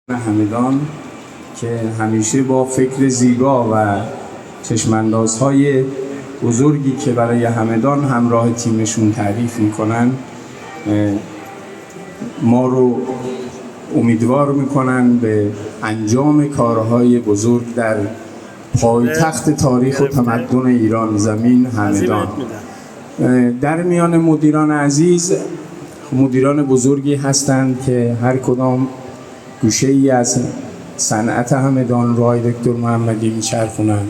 همدان که همیشه با فکر زیبا و چشم‌اندازهای بزرگی که برای همدان همراه تیمشون تعریف میکنن ما رو امیدوار میکنن به انجام کارهای بزرگ در پایتخت تاریخ و تمدن ایران زمین همدان. در میان مدیران عزیز مدیران بزرگی هستند که هر کدام گوشه ای از صنعت همدان رو آقای دکتر محمدی میچرخونن،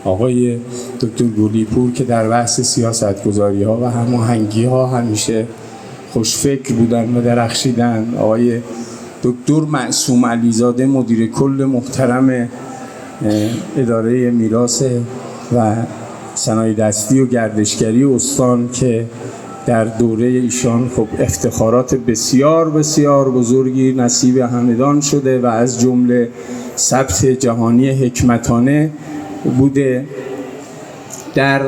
آقای دکتر گلیپور که در بحث سیاستگذاری ها و هماهنگی ها همیشه خوشفکر بودن و درخشیدن، آقای دکتر معصوم علیزاده مدیر کل محترم اداره میراث و صنایع دستی و گردشگری استان که در دوره ایشان خب افتخارات بسیار بسیار بزرگی نصیب همدان شده و از جمله ثبت جهانی حکمتانه بوده در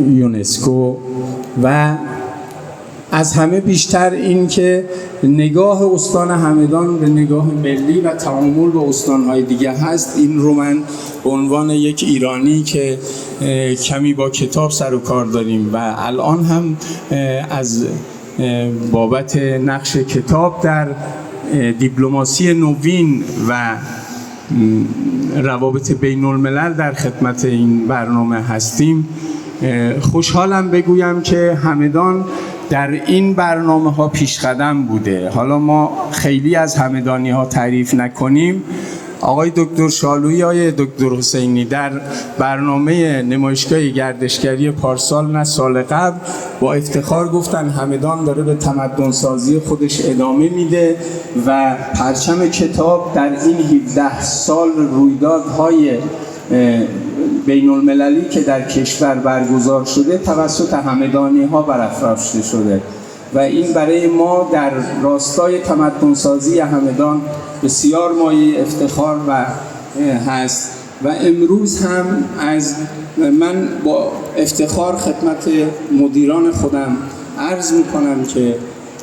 یونسکو. و از همه بیشتر این که نگاه استان همدان به نگاه ملی و تعامل با استان‌های دیگه هست. این رو من به عنوان یک ایرانی که کمی با کتاب سر و کار داریم و الان هم از بابت نقش کتاب در دیپلماسی نوین و روابط بین الملل در خدمت این برنامه هستیم، خوشحالم بگویم که همدان در این برنامه ها پیش قدم بوده. حالا ما خیلی از همدانی ها تعریف نکنیم. آقای دکتر شالویی، آقای دکتر حسینی در برنامه نمایشگاه گردشگری پارسال، نه سال قبل، با افتخار گفتن همدان داره به تمدن سازی خودش ادامه میده و پرچم کتاب در این 17 سال رویدادهای بین المللی که در کشور برگزار شده توسط همدانی ها برافراشته شده و این برای ما در راستای تمدن سازی همدان بسیار مایه افتخار و هست. و امروز هم از من با افتخار خدمت مدیران خودم عرض میکنم که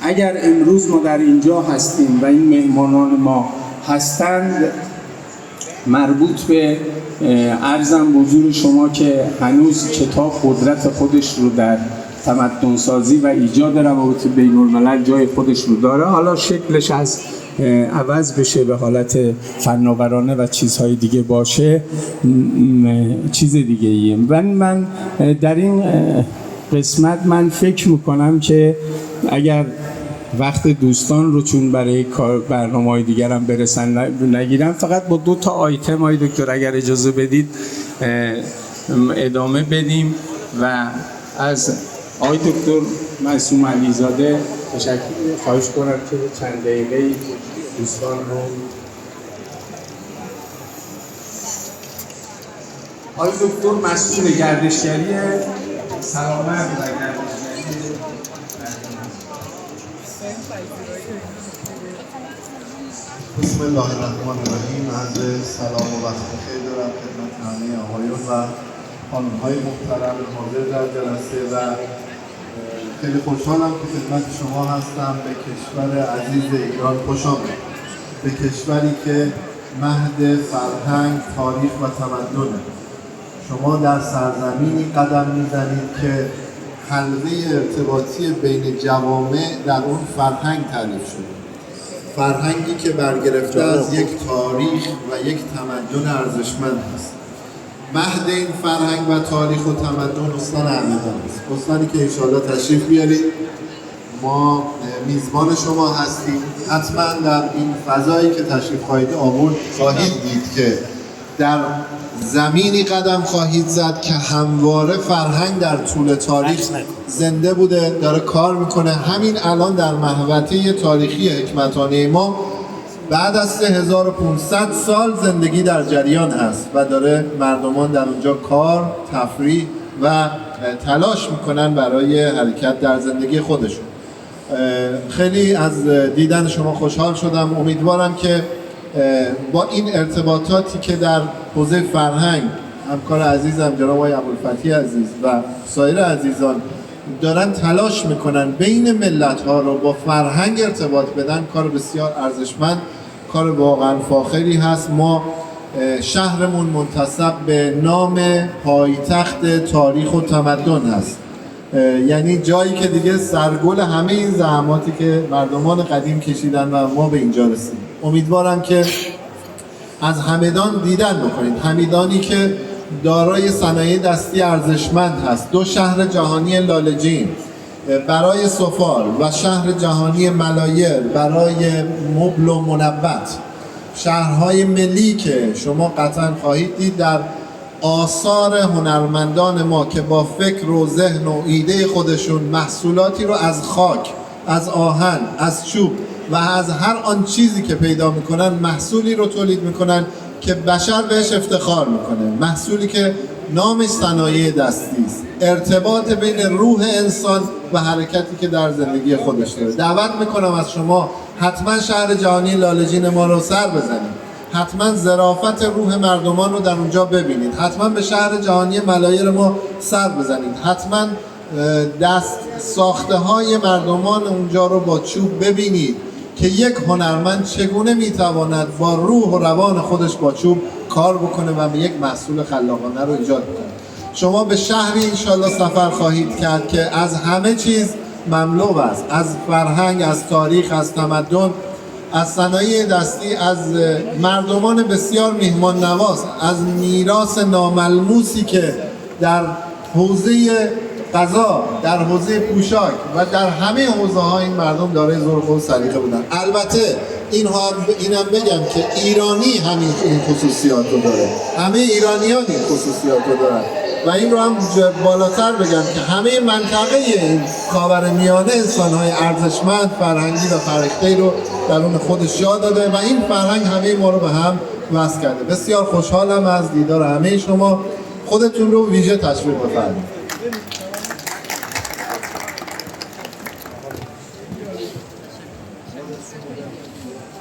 اگر امروز ما در اینجا هستیم و این مهمانان ما هستند، مربوط به عرضم حضور شما که هنوز کتاب قدرت خودش رو در تمدن سازی و ایجاد روابط بین الملل جای خودش رو داره. حالا شکلش از عوض بشه به حالت فناورانه و چیزهای دیگه باشه، چیز دیگه ایه. من در این قسمت من فکر میکنم که اگر وقت دوستان رو چون برای کار برنامه‌های دیگرم برسن نگیرم، فقط با 2 تا آیتم های دکتر اگر اجازه بدید ادامه بدیم. و از آقای دکتر معصوم علیزاده تشکر خواهش کنم که چند دقیقه‌ای دوستان رو. آقای دکتر مسئول گردشگری سلامت و گردشگری. بسم الله الرحمن الرحیم. عرض سلام و وقت بخیر دارم خدمت همه آقایون و خانم‌های محترم حاضر در جلسه و خیلی خوشحالم که خدمت شما هستم. به کشور عزیز ایران خوش آمدید، به کشوری که مهد فرهنگ، تاریخ و تمدنه. شما در سرزمینی قدم میزنید که حلقه ارتباطی بین جوامع در اون فرهنگ تعریف شده، فرهنگی که برگرفته از یک تاریخ و یک تمدن ارزشمند است. مهد این فرهنگ و تاریخ و تمدن استان همدان است، استانی که انشاءالله تشریف بیارید. ما میزبان شما هستیم. حتما در این فضایی که تشریف خواهید آورد خواهید دید که در زمینی قدم خواهید زد که همواره فرهنگ در طول تاریخ زنده بوده، داره کار میکنه. همین الان در محوطه تاریخی حکمتانه ما بعد از 3500 سال زندگی در جریان هست و داره مردمان در اونجا کار، تفریح و تلاش میکنن برای حرکت در زندگی خودشون. خیلی از دیدن شما خوشحال شدم. امیدوارم که با این ارتباطاتی که در حوزه فرهنگ همکار عزیزم جناب آقای ابوالفتحی عزیز و سایر عزیزان دارن تلاش میکنن بین ملت ها رو با فرهنگ ارتباط بدن، کار بسیار ارزشمند، کار واقعا فاخری هست. ما شهرمون منتسب به نام پایتخت تاریخ و تمدن هست، یعنی جایی که دیگه سرگل همه این زحماتی که مردمان قدیم کشیدن و ما به اینجا رسیدیم. امیدوارم که از همدان دیدن بکنید، همدانی که دارای صنایع دستی ارزشمند هست، دو شهر جهانی لالجین برای سفال و شهر جهانی ملایر برای مبل و منبت، شهرهای ملی که شما قطعا خواهید دید در آثار هنرمندان ما که با فکر و ذهن و ایده خودشون محصولاتی رو از خاک، از آهن، از چوب و از هر آن چیزی که پیدا میکنن محصولی رو تولید میکنن که بشر بهش افتخار میکنه، محصولی که نامش صنایع دستی است، ارتباط بین روح انسان و حرکتی که در زندگی خودش داره. دعوت میکنم از شما حتما شهر جهانی لالجین ما رو سر بزنید، حتما ظرافت روح مردمان رو در اونجا ببینید، حتما به شهر جهانی ملایر ما سر بزنید، حتما دست ساخته های مردمان اونجا رو با چوب ببینید که یک هنرمند چگونه میتواند با روح و روان خودش با چوب کار بکنه و یک محصول خلاقانه رو ایجاد بکنه. شما به شهری انشالله سفر خواهید کرد که از همه چیز مملو است، از فرهنگ، از تاریخ، از تمدن، از صنایع دستی، از مردمان بسیار میهمان نواز، از میراث ناملموسی که در حوزه غذا، در حوزه پوشاک و در همه حوزه ها این مردم دارای ذوق و سلیقه بودن. البته اینم بگم که ایرانی همین این خصوصیات رو داره، همه ایرانیان این خصوصیات رو دارن و این رو هم بالاتر بگم که همه منطقه این خاورمیانه انسان‌های ارزشمند، فرهنگی و فرهیخته رو درون خودش جا داده و این فرهنگ همه ما رو به هم وصل کرده. بسیار خوشحالم از دیدار همه شما. خودتون رو ویژه تشویق بفرمایید.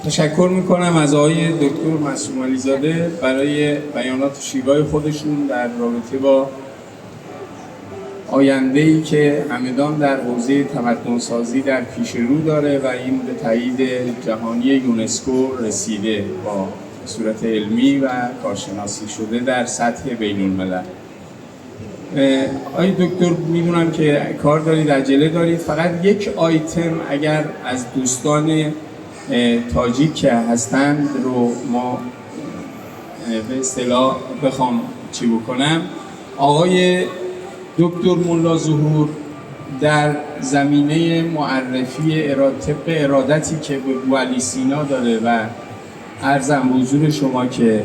تشکر میکنم از آقای دکتر معصوم علیزاده برای بیانات شیوای خودشون در رابطه با آینده‌ای که همدان در حوزه تمدن‌سازی در پیش رو داره و این به تایید جهانی یونسکو رسیده با صورت علمی و کارشناسی شده در سطح بین‌الملل. آقای دکتر میدونم که کار دارید، عجله دارید، فقط یک آیتم اگر از دوستان تاجیک که هستند رو ما به اصطلاح بخوام چی بکنم. آقای دکتر ملا ظهور در زمینه معرفی طبق ارادتی که به بوعلی سینا داره و عرضم به حضور شما که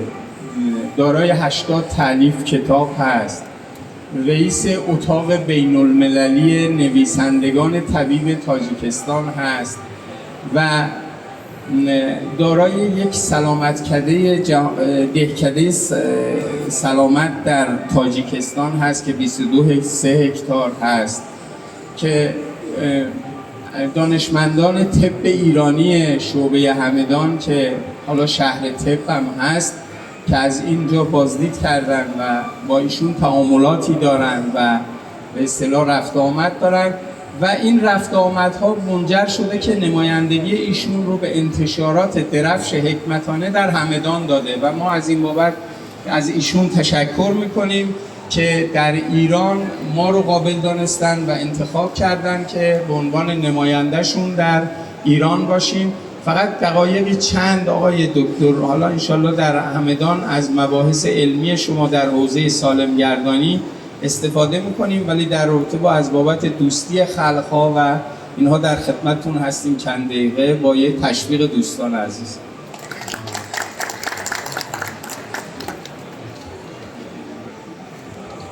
دارای 80 تألیف کتاب هست، رئیس اتاق بین المللی نویسندگان طبیب تاجیکستان هست و دارای یک سلامتکده دهکده سلامت در تاجیکستان هست که 22.3 هکتار هست که دانشمندان طب ایرانی شعبه همدان که حالا شهر طب هم هست که از اینجا بازدید کردن و با ایشون تعاملاتی دارن و به اصطلاح رفت آمد دارن و این رفت آمدها منجر شده که نمایندگی ایشون رو به انتشارات درفش حکمتانه در همدان داده و ما از این بابت از ایشون تشکر میکنیم که در ایران ما رو قابل دانستن و انتخاب کردن که به عنوان نمایندهشون در ایران باشیم. فقط دقایقی چند آقای دکتر، حالا انشالله در همدان از مباحث علمی شما در حوزه سالمگردانی استفاده میکنیم، ولی در رابطه با از بابت دوستی خلقها و اینها در خدمتتون هستیم چند دقیقه با یه تشویق دوستان عزیز.